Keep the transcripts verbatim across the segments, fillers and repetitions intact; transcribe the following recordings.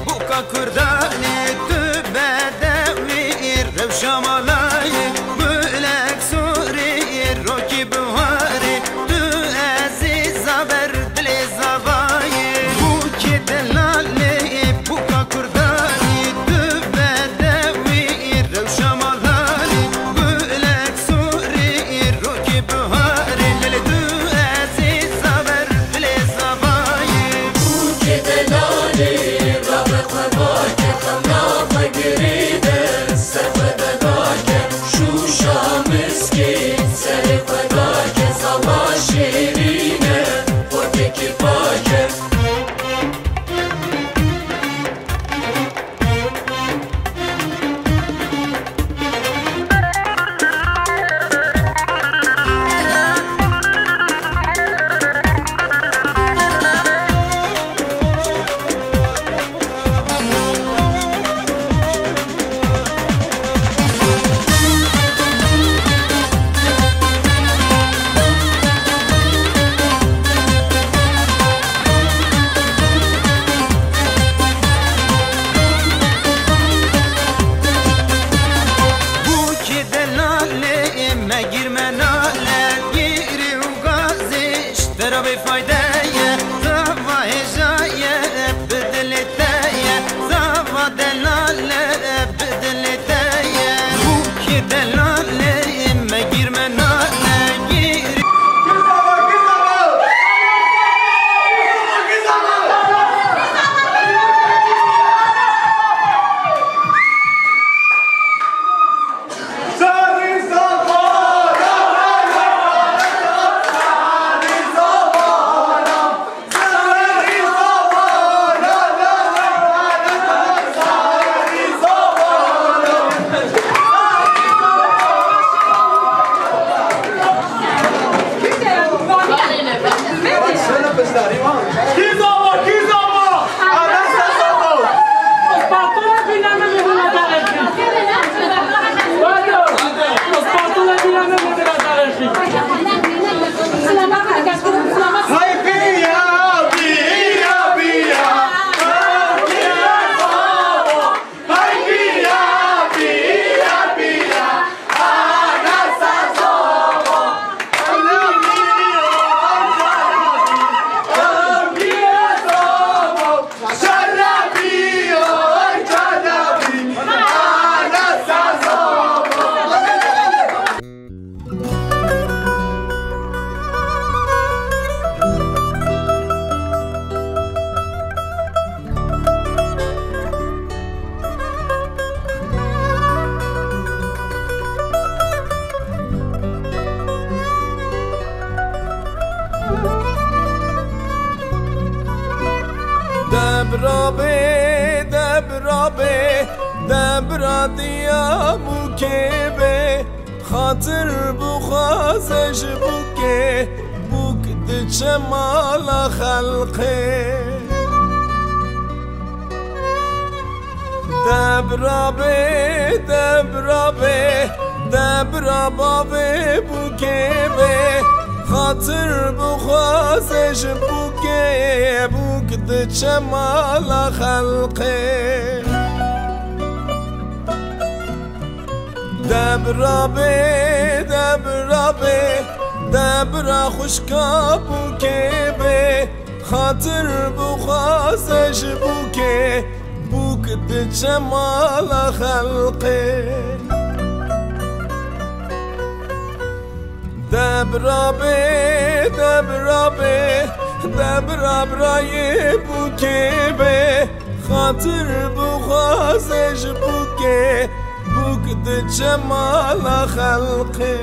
Boka Kurdanê tu bedewî rewşa malayê, gulek sorê rokî biharê, tu ezîza ber dilê zavayê. Bûkê delalê, boka Kurdanê tu bedewî rewşa malayê, gulek sorê rokî biharê, lê tu ezîza ber dilê zavayê. Bûkê delalê, rabe xwe vake, xemla xwe girêde, ser xwe vedake, şûşa miskê, serê xwe dake, zava şêrîne, xortekî pake. Bûkê delalê, megir me nale, gîrî û gazî ji te re bêfayde ye, zava hêja ye, bi dilê te ye, zava delale, bi dilê te ye. Bûkê delalê, megir me nale, gîrî. Debra bê, debra bê, debra diya bûkê bê. Xatir bixwaze ji bûkê, bûk diçe mala xelqê. Debra bê, debra bê, debra bavê bûkê bê. Xatir bixwaze ji bûkê, bûk diçe mala xelqê. Debra bê, debra bê, debra xwişka bûkê bê. Xatir bixwaze ji bûkê, bûk diçe mala xelqê. Debra bê, debra bê, debra birayê bûkê bê. Xatir bixwaze ji bûkê, bûk diçe mala xelqê.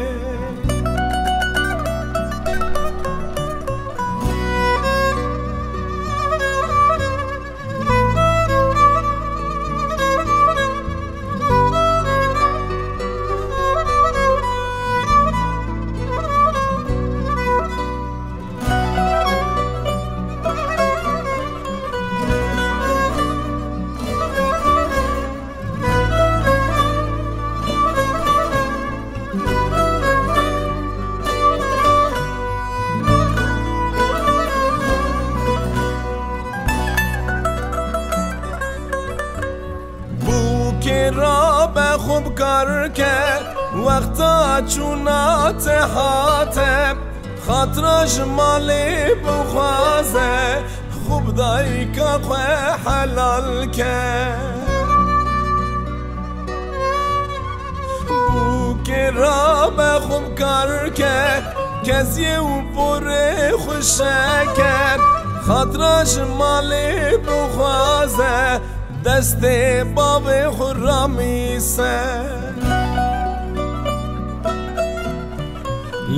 Rabe xwe bi kar ke, wexta çûna te hate, xatira ji malê bixwaze, xwe bi dayika xwe helal ke. Bûkê rabe xwe bi kar ke, keziyê û porê xwe şeker, xatira ji malê bixwaze, destê bavê xwe ramîse.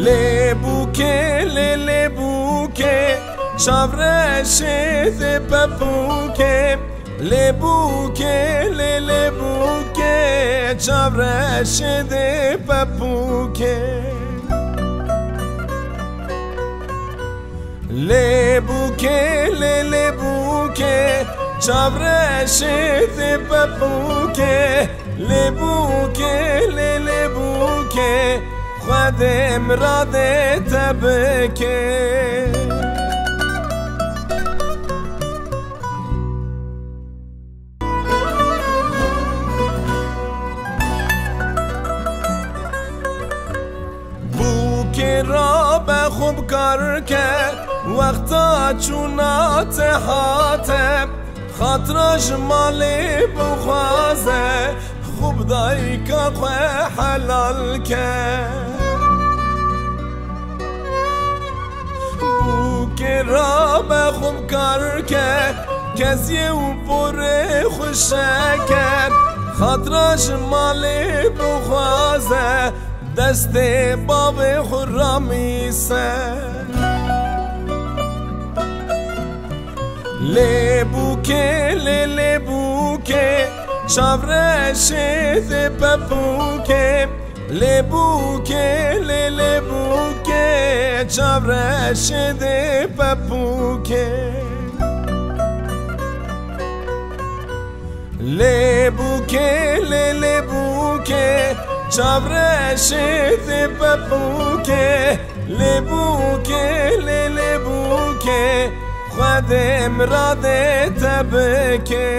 Lê bûkê, lê lê bûkê, çavreşê dê pepûkê. Lê bûkê, lê lê bûkê, çavreşê dê pepûkê. Lê bûkê, lê lê bûkê, çavreşê dê pepûkê. Lê bûkê, lê lê bûkê, Xwedê miradê te bike. Bûkê rabe xwe bi kar ke, wexta çûna te hate, xatira ji malê bixwaze, xwe bi dayika xwe helal ke. Bûkê rabe xwe bi kar ke, keziyê û porê xwe şeker, xatira ji malê bixwaze, destê bavê xwe ramîse. Lê bûkê, lê lê bûkê, çavreşê dê pepûkê. Lê bûkê, lê lê bûkê, çavreşê dê pepûkê. Lê bûkê, lê lê bûkê, çavreşê dê pepûkê. Lê bûkê, lê lê bûkê, Xwedê miradê te bike.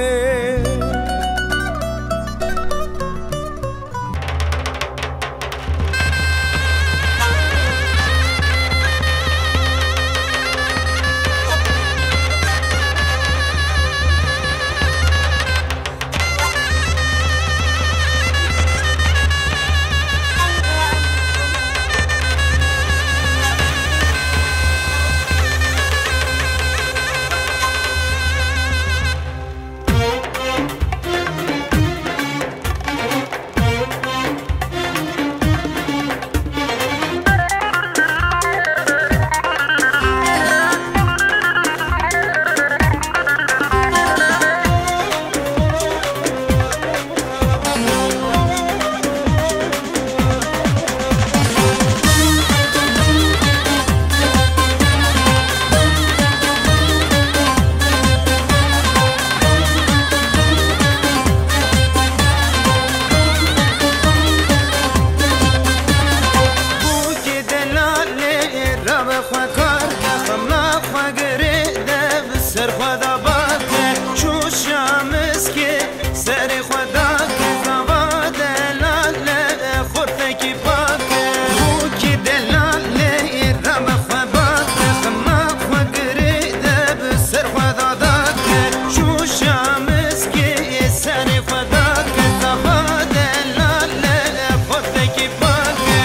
Bûkê delalê rabe xwe kar ke, xemla xwe girê de bi ser xwe de bake. Şûşa miskê serê xwe dake, zava delale xortekî pake. Bûkê delalê rabe xwe bake, xemla xwe girê de bi ser xwe de dake. Şûşa miskê serê xwe dake, zava delale xortekî pake.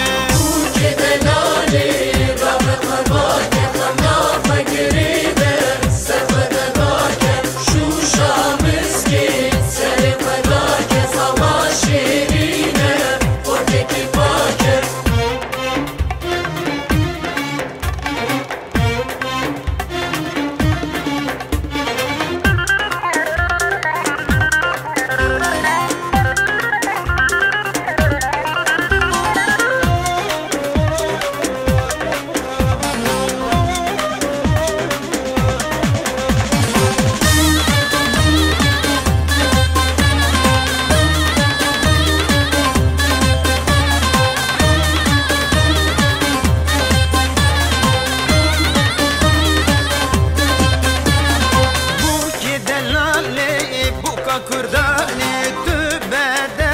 Bûkê delalê, bûka kurdanê, tu bede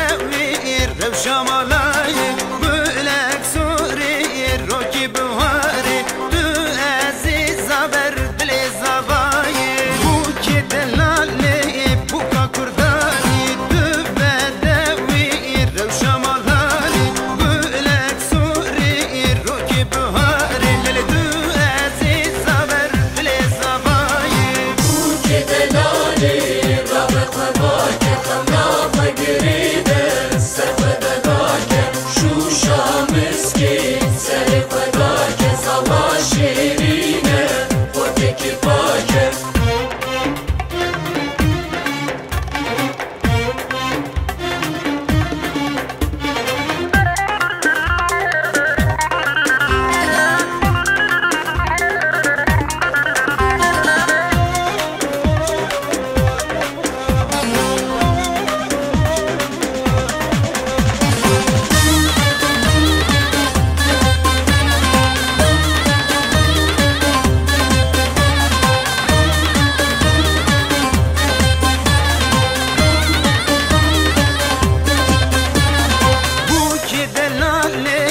Bûkê delalê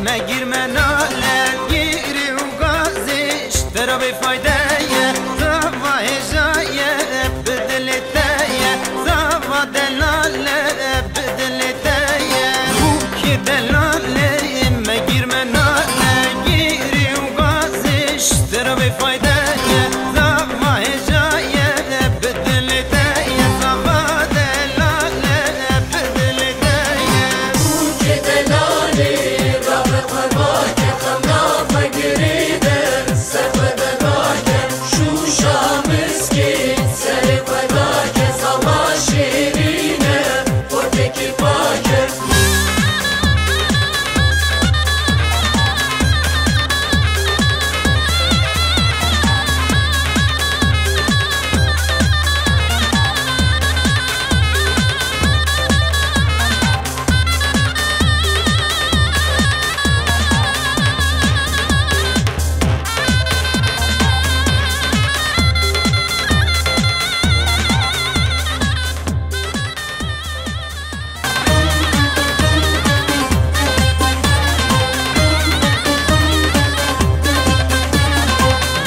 me gîr me nale, gîrî û gazî ji te re bêfayde ye, zava hêja ye, bi dilê te ye, zava delale, bi dilê te ye. Bûkê delalê me gîr me nale, gîrî û gazî ji te re bêfayde ye, zava hêja ye, bi dilê te ye, zava delale, bi dilê te ye. Bûkê delalê rabe xwe vake, xem rabe girêde, ser xwe derake, şûşa miskê, serê xwe dake, zava şêrîne, xortekî pake.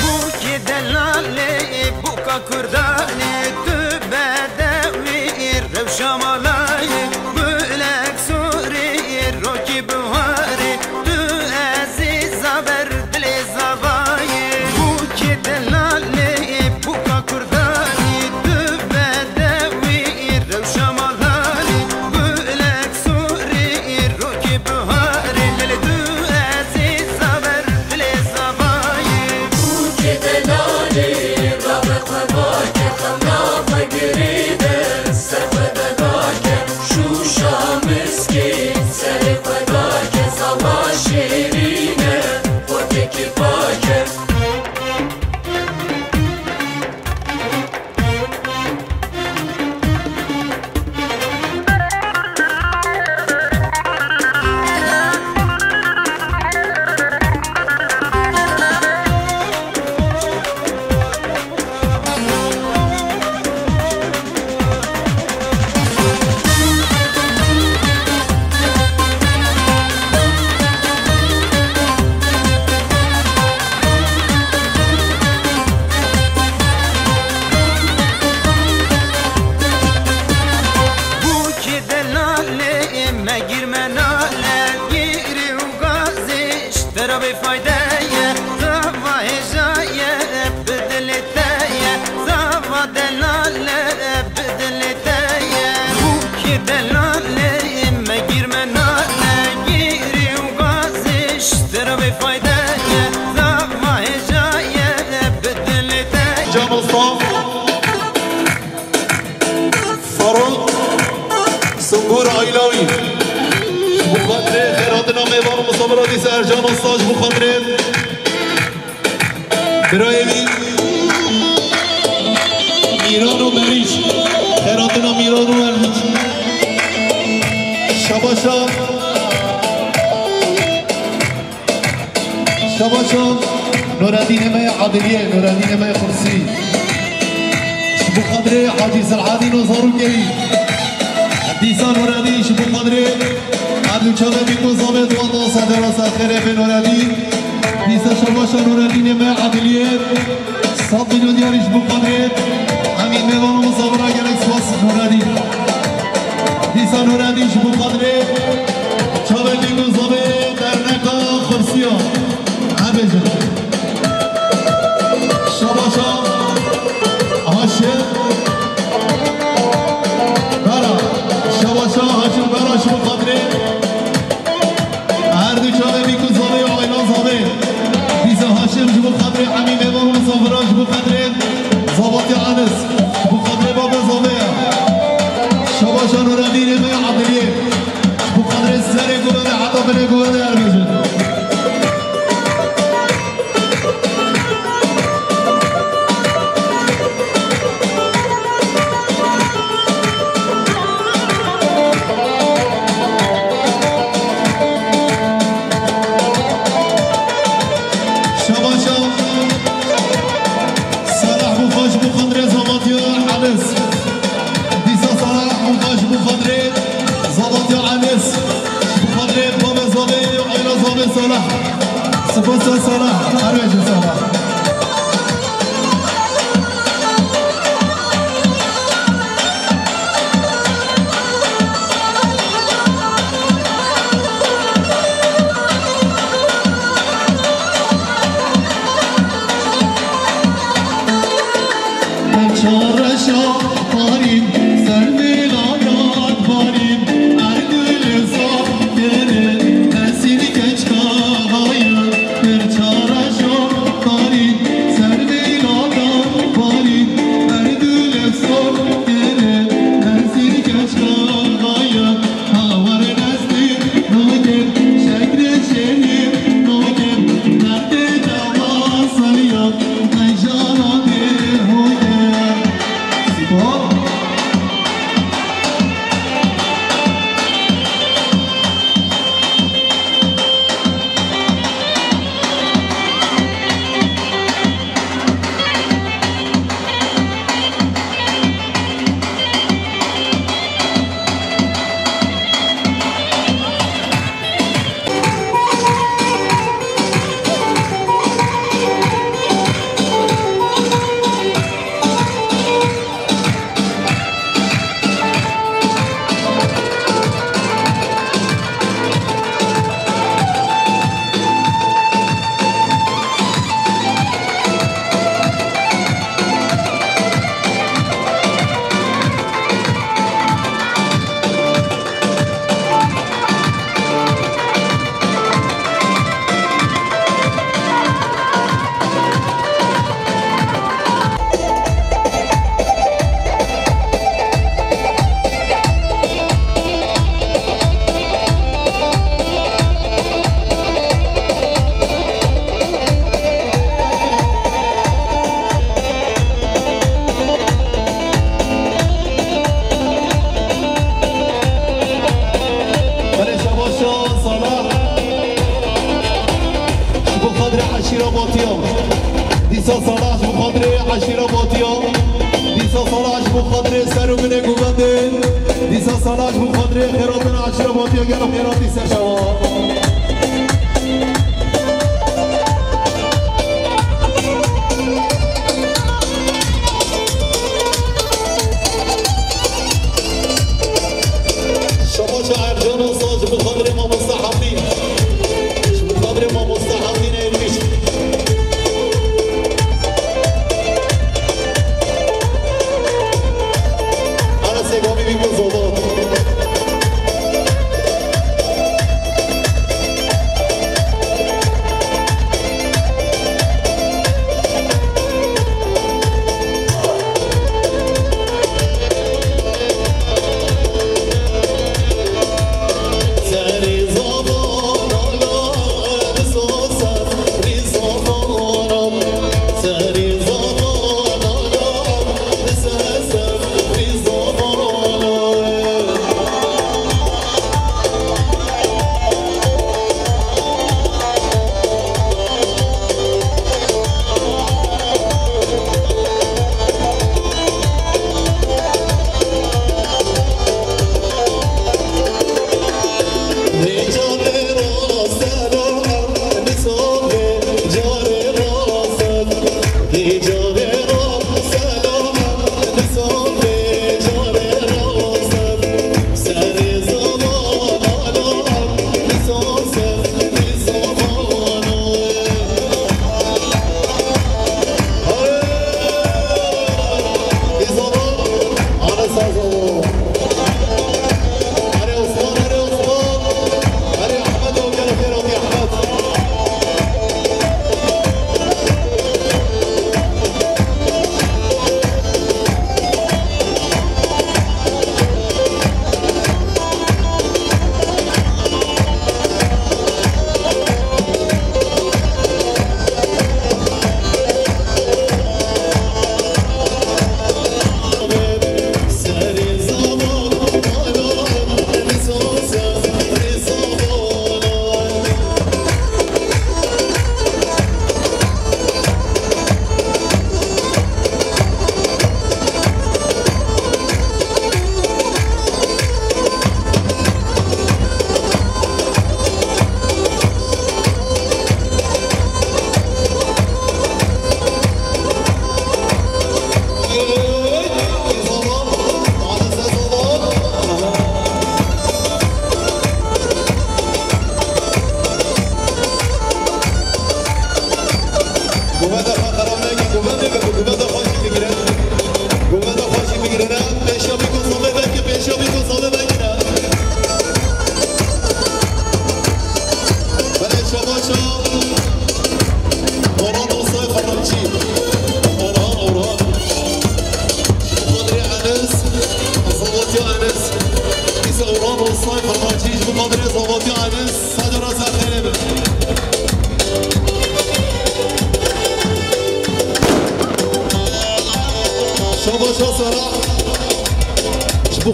Bûkê delalê, bûka kurdanê, tu bedewî rewşa malayê, gulek sorê, rokî buharê, tu ezîza ber dilê zavayê. Bûkê delalê, bûka kurdanê, tu bedewî rewşa malayê, gulek sorê, rokî buharê, lelê tu ezîza ber dilê zavayê. Bûkê delalê, rabe xwe vake, xem rabe girêde, ser xwe vedake, şûşa miskê, serê xwe dake, zava şêrîne, xortekî pake. Bûkê delalê, me gîr me nale, gîrî û gazî ji te re bêfayde ye, zava hêja ye, bi dilê te ye, zava delale, bi dilê te ye. Bûkê delalê, me gîr me nale, gîrî û gazî ji te re bêfayde ye, zava hêja ye, bi dilê te ye. Can Usta, Faruk, Sungur Aylawî. Ji bo xatirê xêrhatina mêvan û misafira dîsa Ercan Usta, ji bo xatirê birayê wî Mîran û Meriç. Xêrhatina Mîran û Meriç. Şabaşa. Şabaşa Nureddînê me yê Ediliyê, Nureddînê me yê Xursî. Ji bo xatirê Hacî Selhadîn û zarokê wî. Dîsa Nureddîn ji bo xatirê her du çavê Mîko Zavê di wan de ser derasa xêrê bê Nureddîn. Dîsa şabaşa Nureddînê me Ediliyê. Sed milyon diyarî ji bo xatirê. Em î mêvan û misafira gelek spas Nureddîn. Dîsa Nureddîn ji bo xatirê çavê Mîko Zavê derneka Xursiya. Hebêjin. Şabaşa Aşiq. Bosa Salah, her wê ji Salah. Çareşa tarî, ser vêlayan barî, erdû li zaf kere, esîr keçka haya. Pir çareşa tarî, ser vêlayan barî, erdû li zaf kere, esîr keçka haya. Hawar nestî nûkê, şekrê şêrî nûkê, derdê dema saliya, mejana dê hûkê. Hop. Belê şebaşa Salah ji bo xatirê eşîra Batiya. Dîsa Salah ji bo xatirê eşîra Batiya. Dîsa Salah ji bo xatirê ser û binê govendê. Dîsa Salah ji bo xatirê xêratina eşîra Batiya gelo xêratî ser şewa. Şebaşa Ercan Osa ji bo xatirê mamoste Hemdî. Ji bo xatirê mamoste Hemdî Neyirmîş. Ara Segamî Bîko Zobo.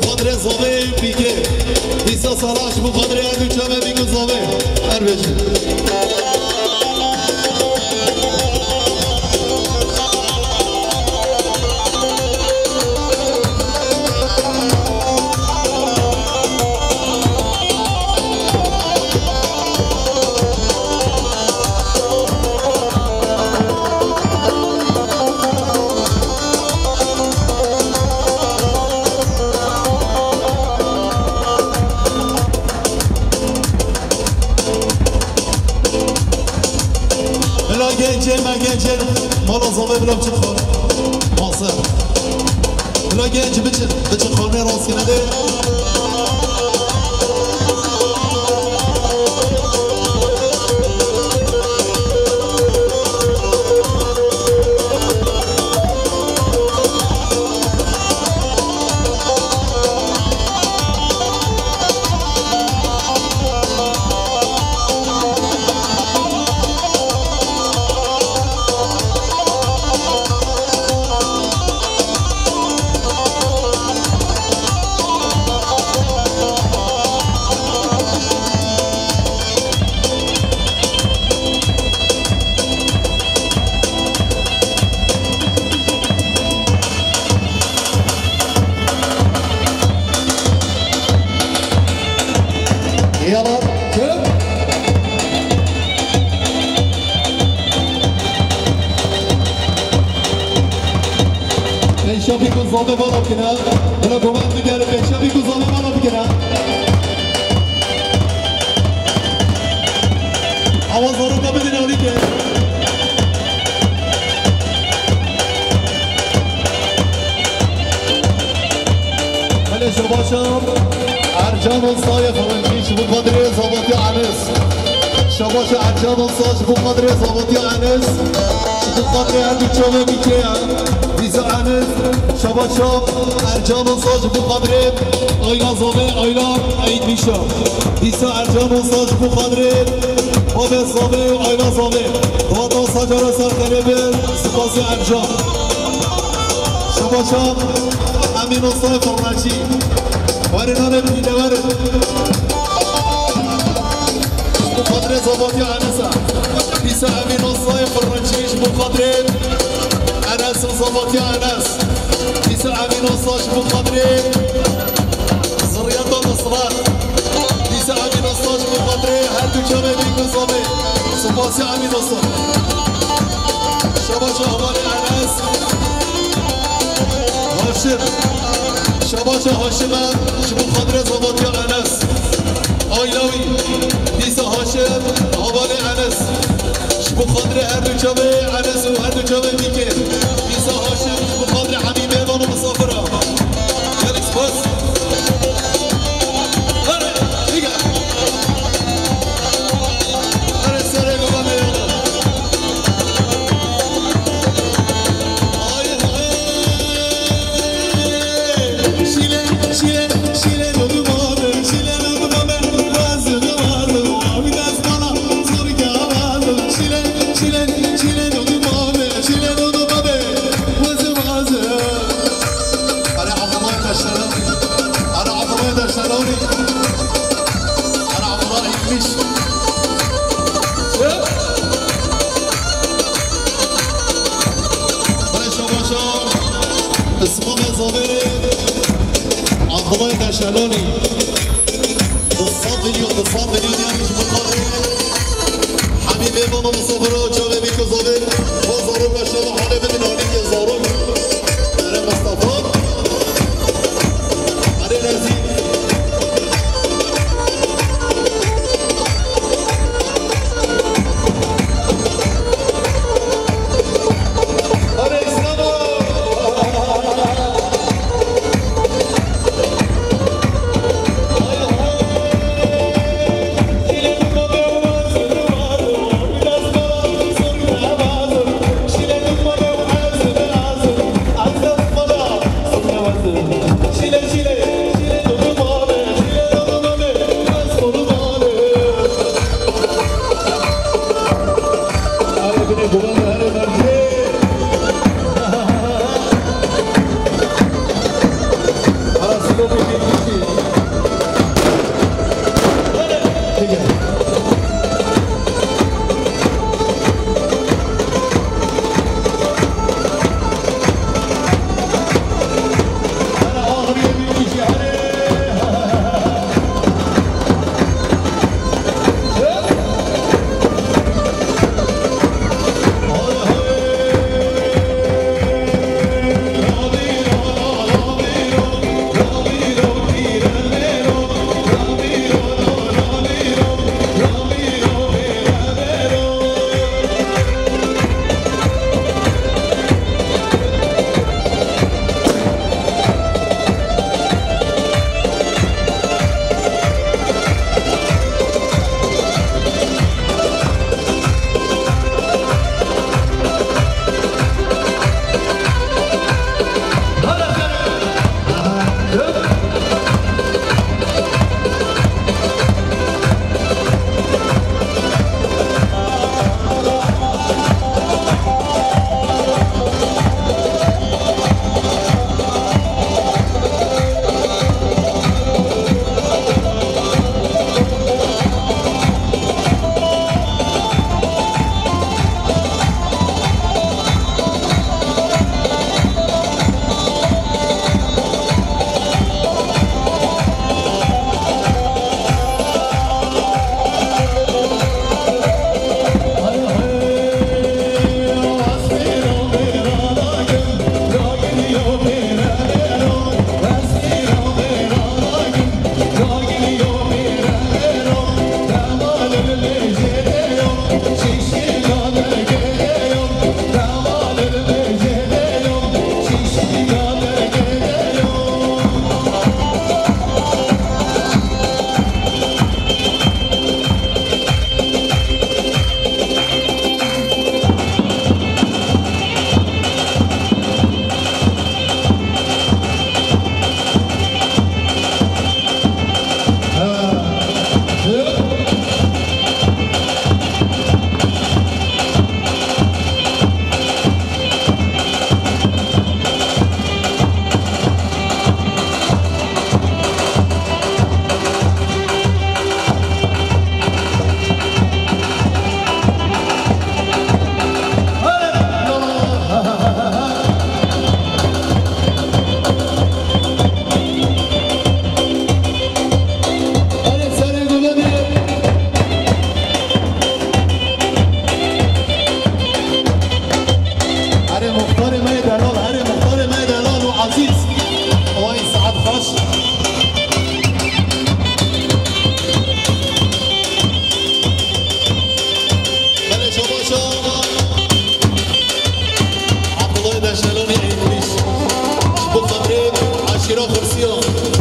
Xatirê zavê pîkê. Dîsa sala ji bo xatirê her du çavê pîk û zavê. Her bêjin. Bila gencê me, gencên mala zavê bila biçin xwe. Masa. Bila genc biçin, biçin xanê rastgele de. Yala, çök. Pêşa bîk û zavê vala bikine. Bila goman digere pêşa bîk û zavê vala bikine. Awa zaroka bidin alî ke. Belê şabaşa Ercan Olsayê Firincî ji bo xatirê Zavatî Enes. Şabaşa Ercan Olsa ji bo xatirê Zavatî Enes. Ji bo xatirê her du çavê bîkê ye. Dîsa Enes. Şabaşa Ercan Olsa ji bo xatirê Ayla Zavê, Ayla Eydmîşa. Dîsa Ercan Olsa ji bo xatirê Bavê Zavê û Ayla Zavê. Vata sacara ser xerê bin. Spasê Ercan. Şabaşa Emîn Ostayê Firnekçî. Werin hanê pîle werin. Ji bo xatirê Zavatî Enisa. Dîsa Emîn Ostayê Firnekçî ji bo xatirê Enes û Zavatî Enes. Dîsa Emîn Osta ji bo xatirê ziriyeta Nisret. Dîsa Emîn Osta ji bo xatirê her du çavê bîk û zavê. Spasê Emîn Osta. Şabaşa hevalê Enes. Haşim. Şabaşa Haşim e ji bo xatirê Zavatiya Enes. Ayla wî. Dîsa Haşim, hevalê Enes. Ji bo xatirê her du çavê Enes û her du çavê dîkê. Dîsa Haşim ji bo xatirê Hemî Mêvan û misafira. Gelek spas. Here, bige. Here serê gava Mêvan. Ay, ay. Ara Abdullah Taşlanori. Ara Abdullah Taşlanori. Ara Abdullah Ekmiş. Baş başa. Ismamê Zavêrê Abdullah Taşlanori. Du sed milyon, du sed milyon yanî ji bo xatirê Hemî Mêvan û misafira çavê bîk û zavê. Xwe zaroka şeva halê bidin alîkê zarok. Ere Mustafa. Ere Nezî. Ere Îslam.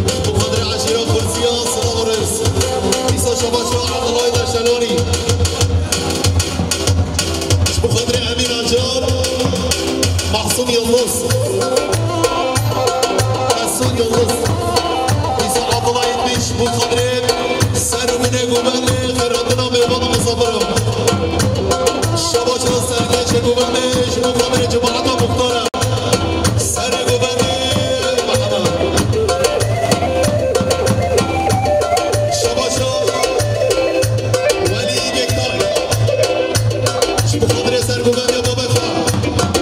Ji bo xatirê eşîra Xursiya, silav û rêz. Dîsa şabaşa Abdullah Deşelonî. Ji bo xatirê Emîn Acar, Mahsun Yıldız. Mahsun Yıldız. Dîsa Abdullah Yetmiş, ji bo xatirê ser û binê govendê xêrhatina mêvan û misafiran. Şabaşa serkeşê govendê, ji bo xatirê cemaeta muxtara. Serê govendê, merhaba. Şabaşa Welî Göktaş. Ji bo xatirê sergovendiya babê xwe.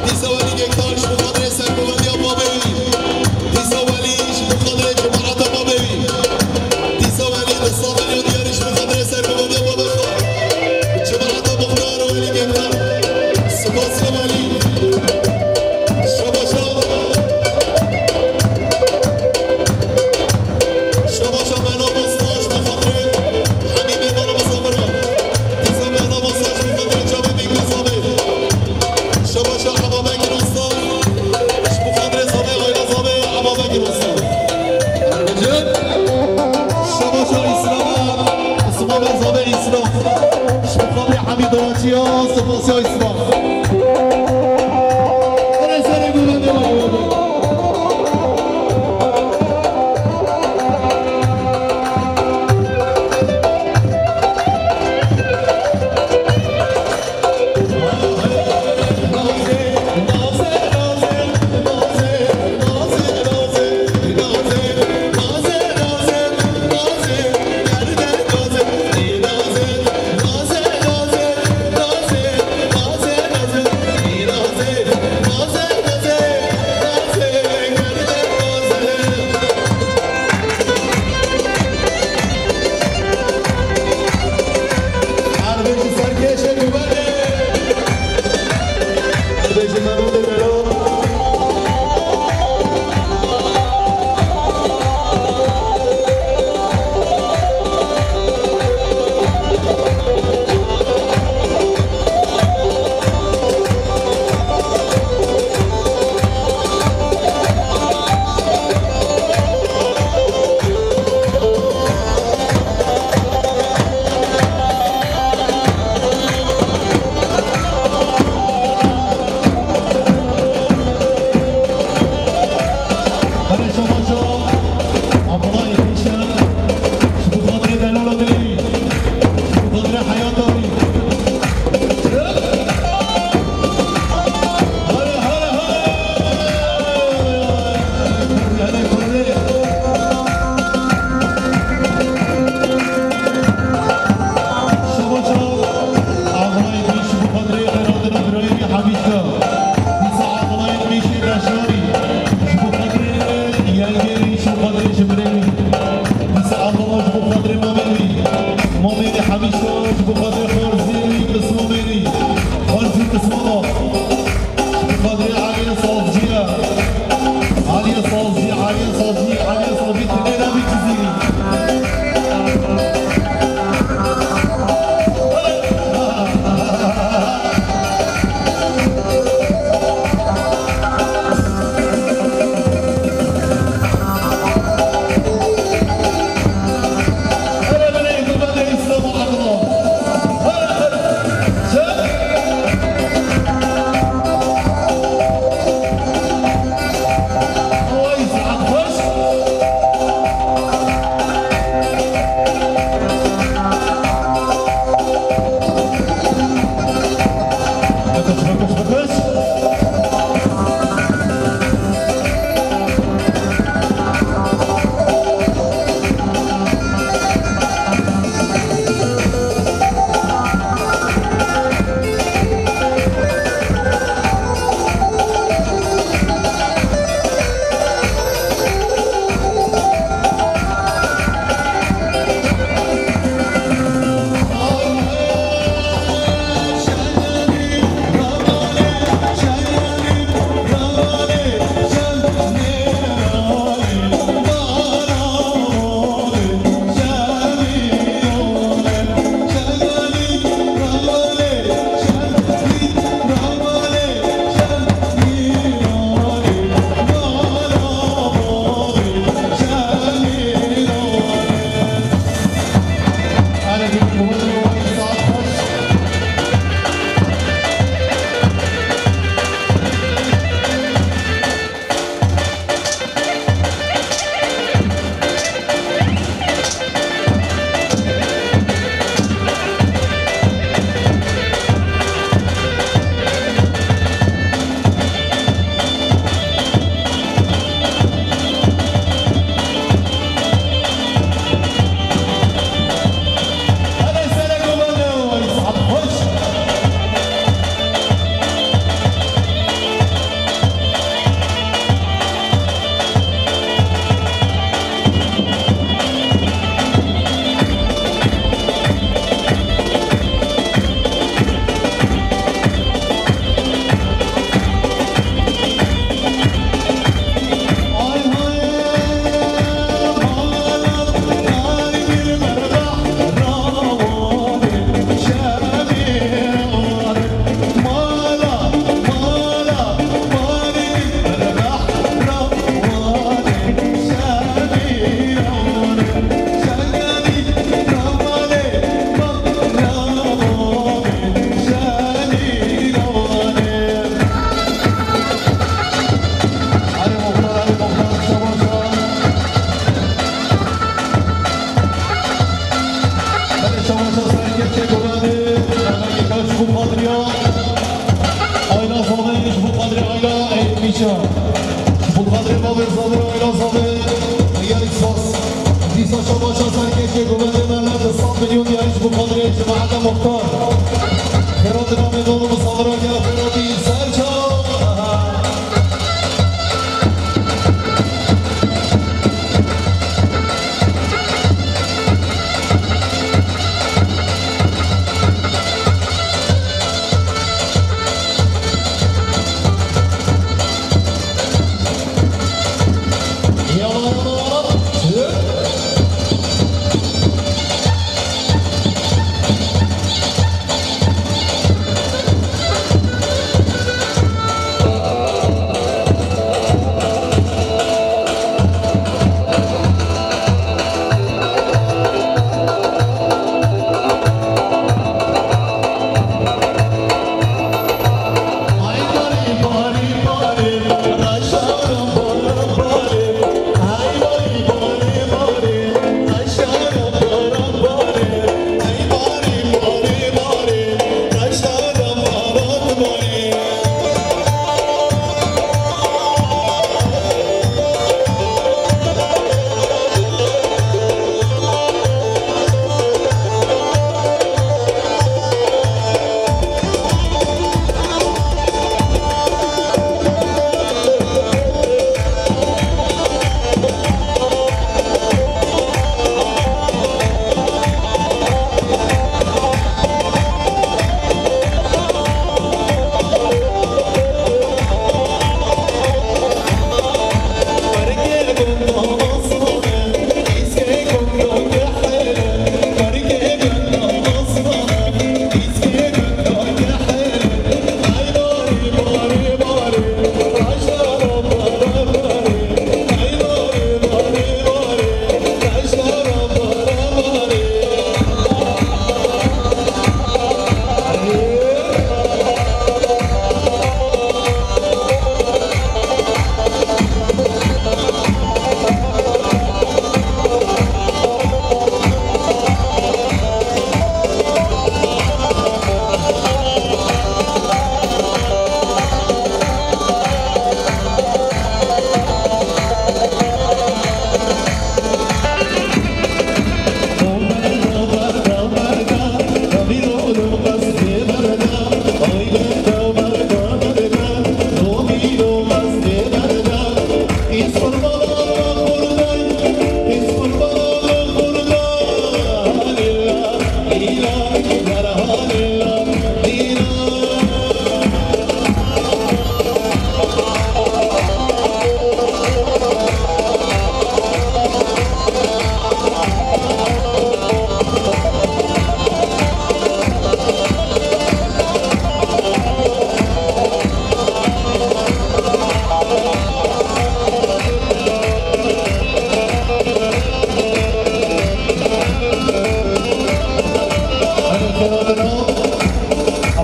Dîsa Welî Göktaş, ji bo xatirê sergovendiya babê wî. Dîsa Welî, ji bo xatirê cemaeta babê wî. Dîsa Welî, di safê diyarî, ji bo xatirê sergovendiya babê xwe. Cemaeta muxtar Welî Göktaş. Spasiya Welî. Şabaşa. Şabaşa Mehna Bostaş, bi xatirê Hemî Bêbala Misafiran. Dîsa Mehna Bostaş, bi xatirê çavê Bêngî Zabê. Şabaşa Ema Bekir Usta. Ji bo xatirê Zabê, aila Zabê, Ema Bekir Usta. Şabaşa Îslam, Îslam Zabê Îslam. Ji bo xatirê Hemî Doraçiya, spasiya Îslam. Dîsa Abdullah yetmiş beş, ji bo xatirê yengê wî, ji bo xatirê jimirê wî. Dîsa Abdullah ji bo xatirê mamê wî. Mamê wî Hemîşo, ji bo xatirê xwarzê wî, pismamê wî. Xwarzî pismama. Ji bo xatirê Aliye Sazciya. Aliye Sazcî, Aliye Sazcî, Aliye Sazcî, tinê nebî cizîrî. Ji bo xatirê bavê zavê û ayna zavê, gelek spas. Dîsa şabaşa serkêşê govendê me ne bi sed milyon diyarî ji bo xatirê cemaeta muxtar. Xêrat di navê dol û misafira gel xêratî ser çav.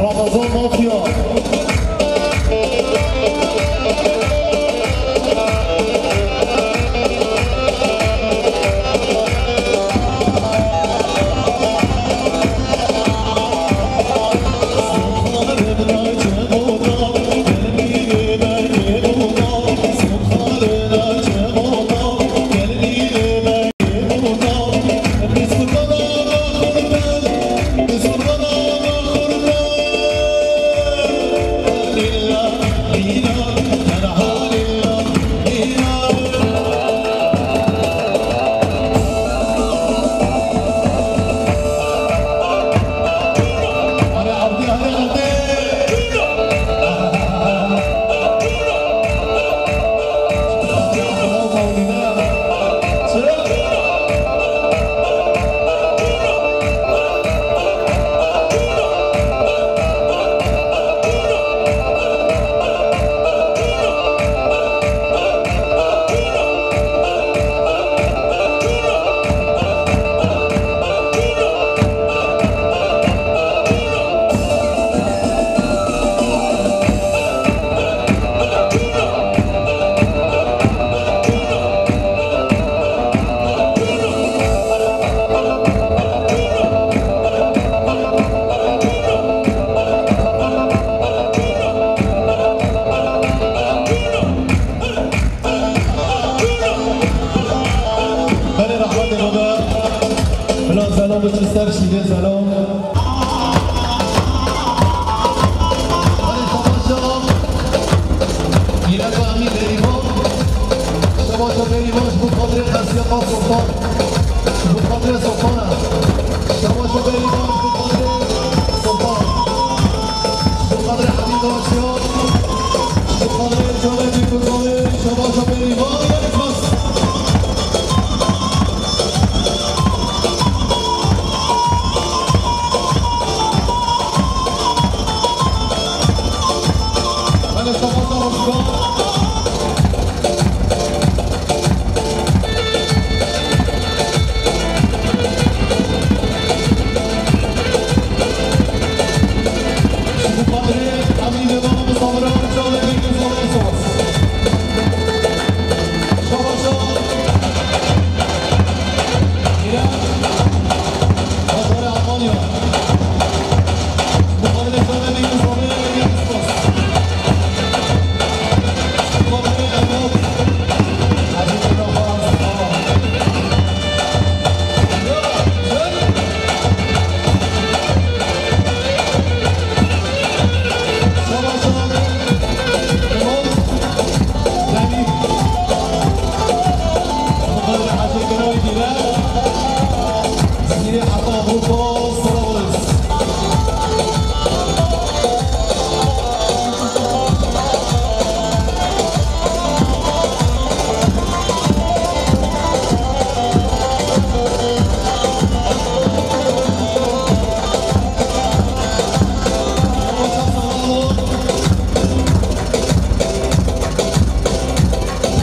Ramazan Mafya. Bila Zelo biçin ser şîrê Zelo. Hadi şabaşa. Yine Fehmî Bêrîvan. Şabaşa Bêrîvan ji bo xatirê Qesiya Sultan. Ji bo xatirê Sultan e. Şabaşa Bêrîvan ji bo xatirê Sultan. Ji bo xatirê Hemîd Aşiyan. Ji bo xatirê Canê Bîkuzanê. Şabaşa Bêrîvan. Yek bas.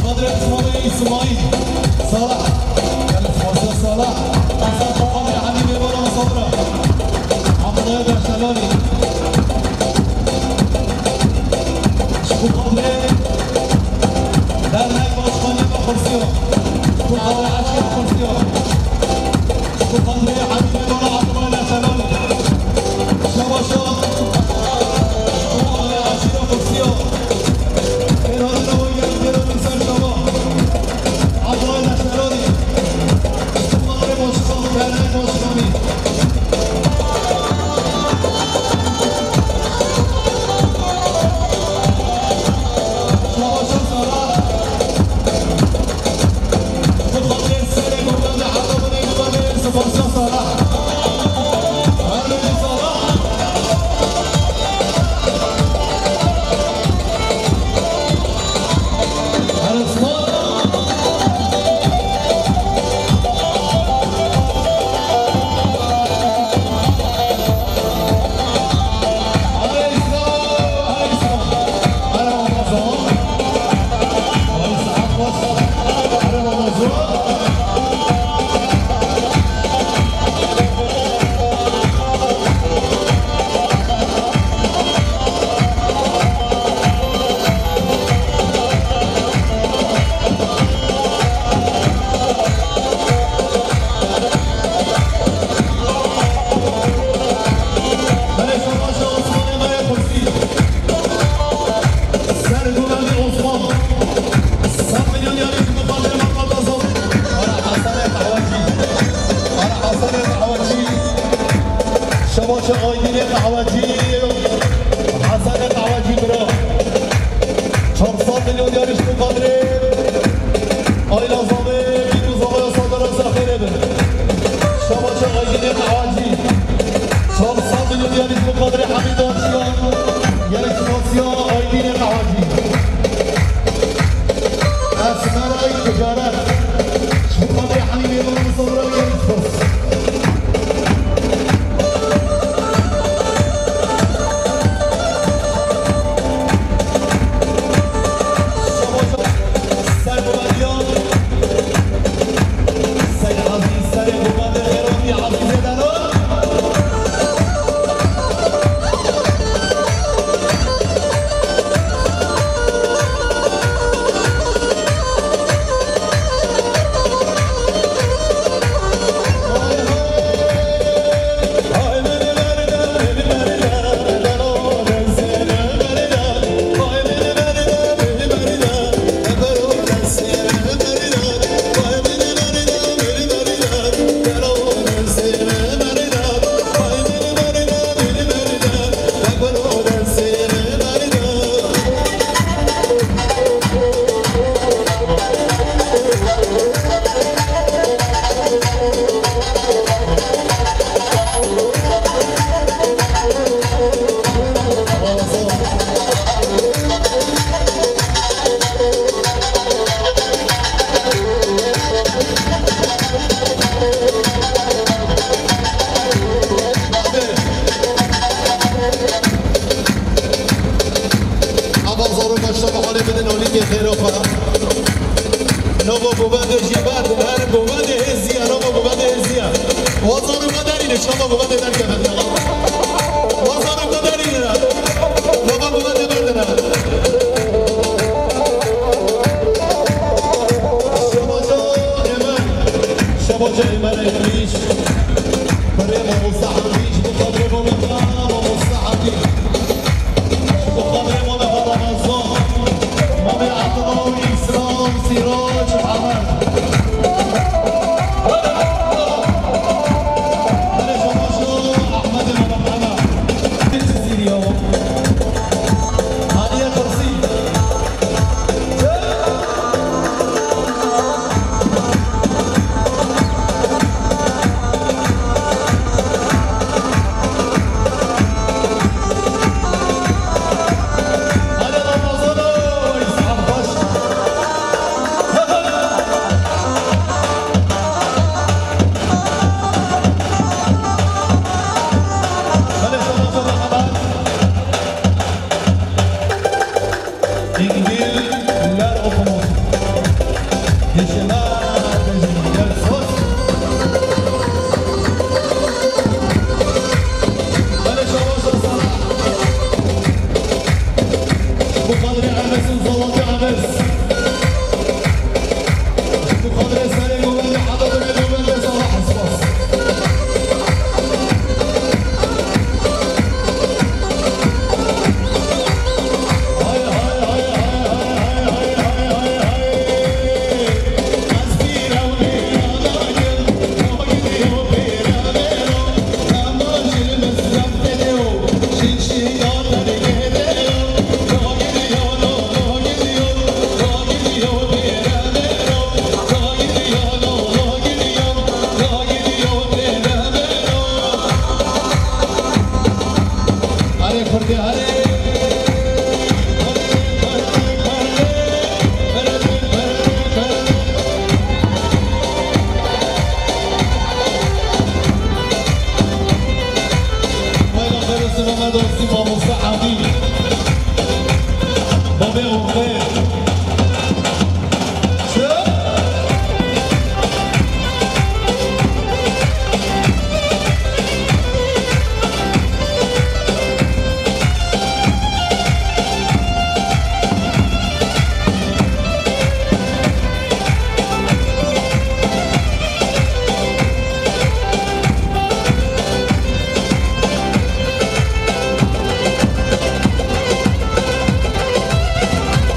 Qadrê Osmanê Îsmaîl Salah. Gelek spas Salah. Qadrê Hemî Mêvana Sabra. Abdullah Berşelanî. Ji bo xatirê dernek başkanê me Xursiya. Ji bo xatirê eşya Xursiya. Ji bo xatirê Hemî Mêvana Abdullah Berşelanî. Şabaşa. Ji bo xatirê eşya Xursiya. Şabaşa Aydînê Qehwecî, Hesenê Qehwecî bira. Çar sed milyon diyarî ji bo Qadrê. Ayla Zavê, Bîrû Zavê, Sadara Zexêrê bin. Şabaşa Aydînê Qehwecî. Çar sed milyon diyarî ji bo Qadrê Hemîd Aşiyan. Gelek spasiya Aydînê Qehwecî. Esmerayê Ticaret. Ji bo Qadrê Hemî Mêvan Musawira gelek spas. Ava zaroka şeva halê bidin olîkê xêrofa. Nava govendê jî berdin, her govendê hêziya, nava govendê hêziya. Wa zaroka derîne, şeva govendê derkeve. Wa zaroka derîne. Nava govendê berdine. Şebaca Emer. Şebaca Emer etmiş. Berê mamosta Hemdî, ji bo xatirê mamosta, mamosta Hemdî. Ji bo xatirê mamosta Ramazan. Mamê Abdullah û Îslam, Sîrac, Emer. Berê şebaca Ehmedê Mehmet Emer. Cizîrî ya. Haniye Qirsî.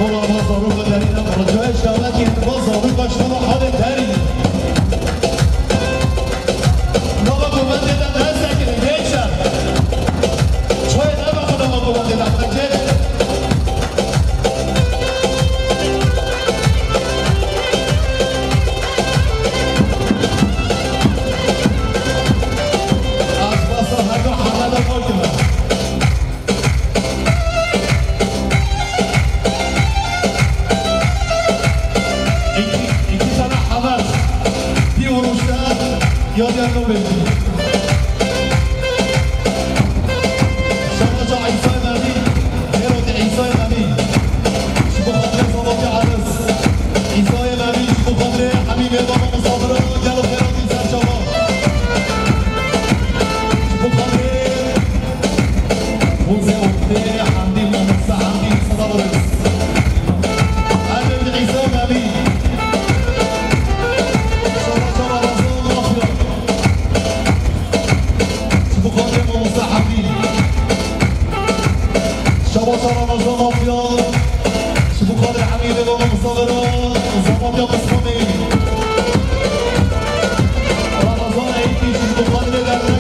Kola ma zaroka derî ne, ricayê şewetî ma zaroka şeva halê derî. Nava govendê de dest sekine, gençler. Çayê ne bakın nava govendê de, genç. Az basa her gün hamle de bakın. Îkî, îkî tane heval. Bî vuruşte ya diya nobê. Şebaca Îsayê Memî, Xêrotê Îsayê Memî. Ji bo xatirê Zavakê Eres. Îsayê Memî, ji bo xatirê Hemî Mêrdan û Misafira, gelo Xêrotî ser çava. Ji bo xatirê Xwezê Oktê Hemdî, mamoste Hemdî, selamet. Hemdî Îsa Memî. Şaba şaba Ramazan mafya. Ji bo xatirê mamoste Hemdî. Şaba şaba Ramazan mafya. Ji bo xatirê Hemî Mêrdan û Misafira, Zavakê Qismanê. Ramazan Eyîpî, ji bo xatirê dernek.